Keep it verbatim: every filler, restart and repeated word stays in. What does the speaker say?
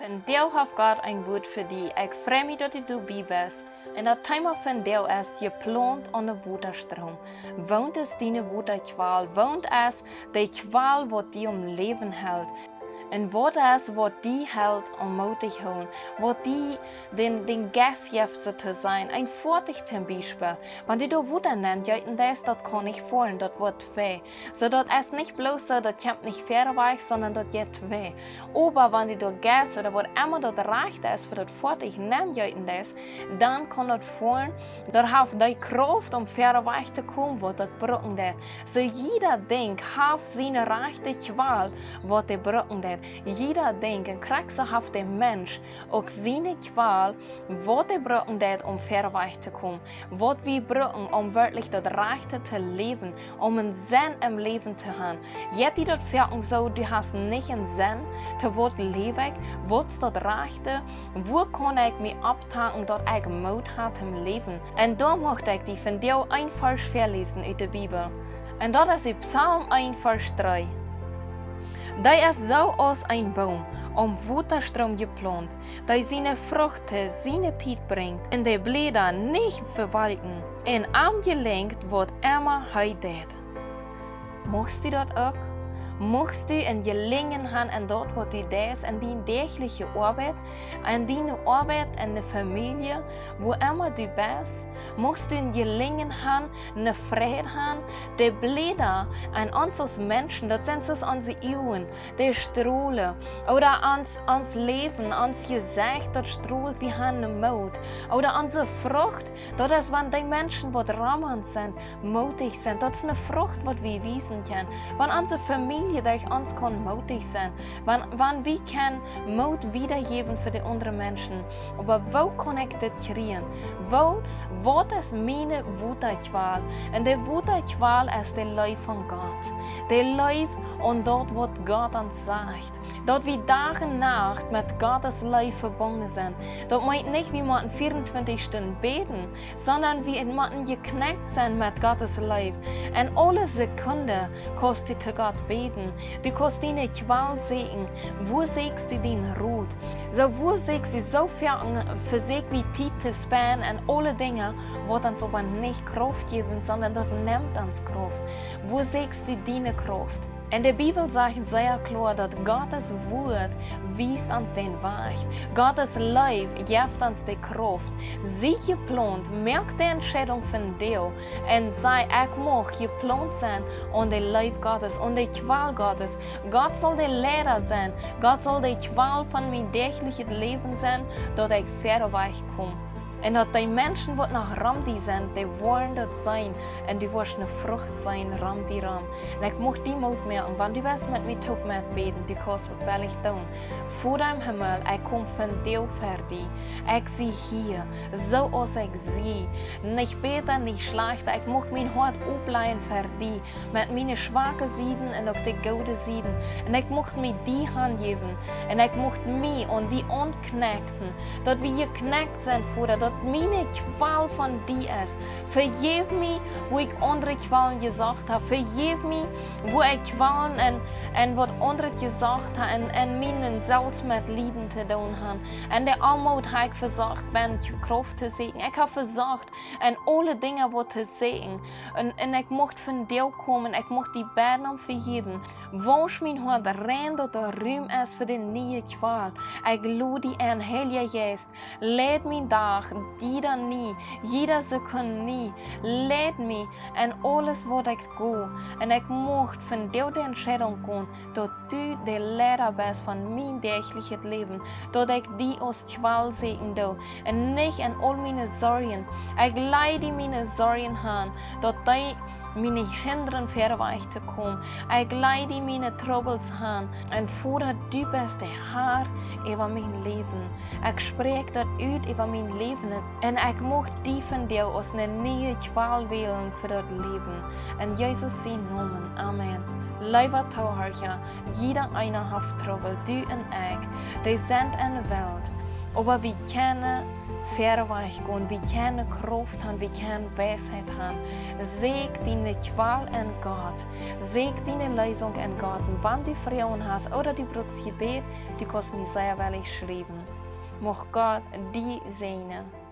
Vondoag haft Gott een Wuat fa die. Ekj frei mie, daut du doabie best. Un daut Thema vondoag es: Jeplaunt aun een Wotastroom. Waut es diene Wotakjwal? Waut es de Kjwal, waut die aum Läwen helt? Un waut es, waut die helt aum Moot hoolen? Waut die dän, dän Jeist jeft, soo to sajen, een Foatich toom Biespel. Wan du doa Wota nenjeeten deist, daut kaun nich foaren, daut woat twei. Soo, daut es nich bloos soo, daut kjemt nich wieda wajch, sonda daut jeit twei. Oba wan du doa Jeist ooda waut emma daut rajchte es fa daut Foatich nenjeeten deist, dan kaun daut foaren. Daut haft dee Krauft, om wieda wajch to komen, waut daut brucken deit. Soo, jieda Dinkj haft siene rajchte Kjwal, waut dee brucken deit. Jieda Dinkj, un krakjt soo haft de Mensch uk siene Kjwal, waut dee brucken deit, om wieda wajch to komen. Waut wie brucken, om werkjlich daut Rajchte to läwen, om een Senn em Läwen to haben. Jeit die daut foaken soo, du hast nich een Senn, to waut läw ekj, waut es daut Rajchte, wua kaun ekj mie opptanken, daut ekj Moot hab em Läwen? Un doa mucht ekj die vondoag een Varsch väaläsen ut de Bibel. Un daut es ut Psalm een, Varsch dree. Dee es soo aus een Boom aum Wotastroom jeplaunt, dee siene Frucht to siene Tiet brinjt un de Bläda nich vewalkjen. Un am jelinjt waut emma hee deit. Muchst du daut uk? Muchst du een Jelinjen haben en daut, waut du deist, en diene däajliche Oabeit, en diene Oabeit, en de Famielje, wua emma du best? Muchst du een Jelinjen haben, eene Freid haben? De Bläda aun ons aus Menschen, daut sent soo aus onse Uagen, dee strolen. Ooda ons, ons Läwen, ons Jesecht, daut strolt, wie haben Moot. Ooda onse Frucht, daut es, wan dee Menschen, waut rom ons sent, mootich sent. Daut es eene Frucht, waut wie wiesen kjennen. Wan onse Famielje derch ons kaun mootich sennen. Wan, wan wie kjennen Moot wiedajäwen fa de aundre Menschen. Oba woo kaun ekj dit kjrieen? Woo, waut es miene Wotakjwal? Un de Wotakjwal es de Leew von Gott. De Leew aun daut, waut Gott ons sajcht. Daut wie Dach un Nacht met Gottes Leew vebungen sent. Daut meent nich, wie motten vea un twintich Stunden bäden, sonda wie motten jeknekjt sennen met Gottes Leew. Un aule Sekunde kaust du to Gott bäden. Du kaust diene Kjwal sieekjen. Wua sieekjst du dienen Rot? Soo, wua sieekjst du soo väl, vesieekj wie Tiet to spenden un aule Dinja, waut ons oba nich Krauft jäwen, sonda daut nemt ons Krauft. Wua sieekjst du diene Krauft? Un de Bibel sajcht sea kloa, daut Gottes Wuat wiest ons dän Wajch. Gottes Leew jeft ons de Krauft. Sie jeplaunt, moak de Entscheidunk vondoag un saj: Ekj mucht jeplaunt sennen aun de Leew Gottes, aun de Kjwal Gottes. Gott saul de Leida sennen. Gott saul de Kjwal von mien däajlichet Läwen sennen, daut ekj wieda wajch kom. Un daut dee Menschen, waut noch rom die sent, dee woaren daut seenen. Un du woascht eene Frucht seenen rom die rom. Un ekj mucht die Moot moaken, wan du west met mie toop metbäden, du kaust waut wellich doonen. Voda em Himmel, ekj kom vondoag ver die. Ekj sie hia, soo aus ekj sie. Nich bäta, nich schlajchta. Ekj mucht mien Hoat opplajen ver die, met miene schwake Sieden un uk de goode Sieden. Un ekj mucht mie die hanjäwen. Un ekj mucht mie aun die aunknekjten. Daut wie jeknekjt sent, Voda, daut miene Kjwal von die es. Vejeff mie, wua ekj aundre Kjwalen jesocht hab. Vejeff mie, wua ekj Kjwalen un, un waut aundret jesocht hab un, un mienen selfst met Lieden to doonen hab. Un de Oamoot hab ekj vesocht, bie Krauft to sieekjen. Ekj hab vesocht, un aule Dinja waut to sieekjen. Un, un ekj mucht vondoag komen, ekj mucht die bäden om Vejäwunk. Wausch mien Hoat rein, daut doa Rum es fa de niee Kjwal. Ekj lod die en, Heilja Jeist, leid mien Dach, jieda nie, jieda Sekunde nie. Leid mie en aules waut ekj doo. Un ekj mucht vondoag de Entscheidunk gonen, daut du de Leida best von mien däajlichet Läwen, daut ekj die aus Kjwal sieekjen doo un nich en aul miene Sorjen. Ekj laj die miene Sorjen han, daut dee mie nich hindren wieda wajch to komen. Ekj laj die miene Trubbels han un Voda, du best de Har äwa mien Läwen. Ekj spräakj daut ut äwa mien Läwen. Un ekj mucht die vondoag aus eene niee Kjwal wälen fa daut Läwen. En Jesus sienen Nomen. Amen. Leewa Toohiera, jieda eena haft Trubbel, du un ekj. Dee sent en de Welt. Oba wie kjennen Verwajch gonen, wie kjennen Krauft haben, wie kjennen Weisheit haben. Sieekj diene Kjwal en Gott. Sieekj diene Leesunk en Gott. Un wan du Froagen hast ooda du bruckst Jebäd, du kaust mie sea woll schriewen. Mucht Gott die säajnen.